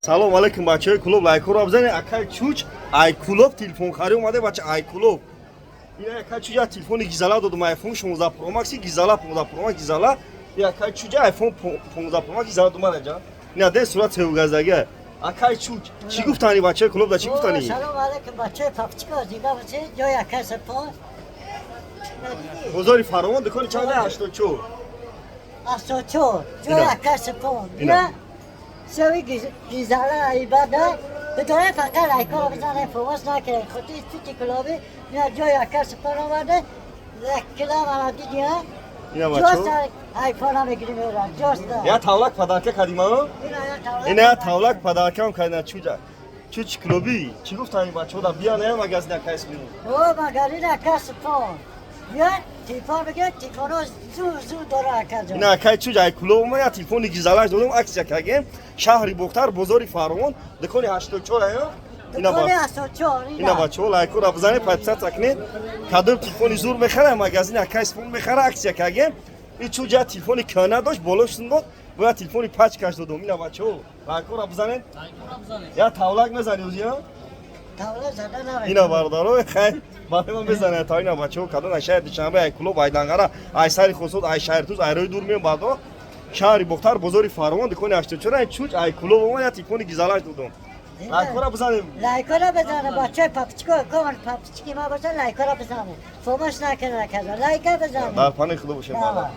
Салом алейкум, бачаҳои Кулоб, лайкҳоро бизанед. Акай Чуч ай Кулоб телефонхарӣ омаде, бача, ай Кулоб. Ина акай Чуч я телефони гизала додум, iPhone 16 Pro Max гизала, 15 Pro Max гизала. И акай Чуч iPhone 15 Pro Max гизала думара ҷа. Ина де сурат севгаздага. Акай Чуч, чӣ гуфтани бачаҳои Кулоб да, чӣ гуфтани? Салом алейкум, бачаи папчико, зинда бошед. Ҷои акай сапон. Бозори Фаровон, дукони чанд? 84. 84, ҷои Ина. акай сапон. Ина. Ина севи гизала ибада бидоре, фақат лайкоро бизанем, фомош накунем. Худи чути кулоби ина ҷои акай сапон омаде. Як килам ана дидия. Ина, бачаҳо. Ҷоста айфона мегирим, мера. Ҷоста. Я тавлак подарка кардим, а? Ина я тавлак. Ина я тавлак подаркам кардина Чуҷа. Чуч клуби, чӣ гуфтани бачаҳо да, бия не магазин акай супон. О, магазин акай сапон. Бия телефон бигир, телефоно зур зур дора акай ҷон. Ина акай Чуҷ ай Кулоб омад, я телефони гизалаш додум, акция кардем. Шаҳри Бохтар, бозори Фаровон, дукони 84 ая. Ина Дукони ба 84. Ина, бачаҳо, лайкҳоро бизанед, подписаться кунед. Кадом телефони зур мехара, магазин акай супон мехара, акция кардем. И Чуҷа телефони кӯҳна дошт, болошун дод, бояд телефони пачкаш додум. Ина, бачаҳо, лайкҳоро бизанед. Я тавлак мезани ӯзи, а? Тавла зада намекунам. Ина, бародаро, хай барои ман мезанад та. Ина, бачаҳо, кадом ай шаҳри Душанбе, ай Кулоб, ай Данғара, ай сари Хосот, ай Шаҳритуз, ай рои дур меён, бардо, шаҳри Бохтар, бозори Фаровон, дукони 84, ай Чуч ай Кулоб омад, я телефони гизалаш додум. Лайкҳоро бизанем. Лайкора бизане, бачаи папчико, коман папчики ма боша, лайкора бизане. Фомош накунад, акай. Лайка бизане. Дар паноҳи Худо бошем, бародар.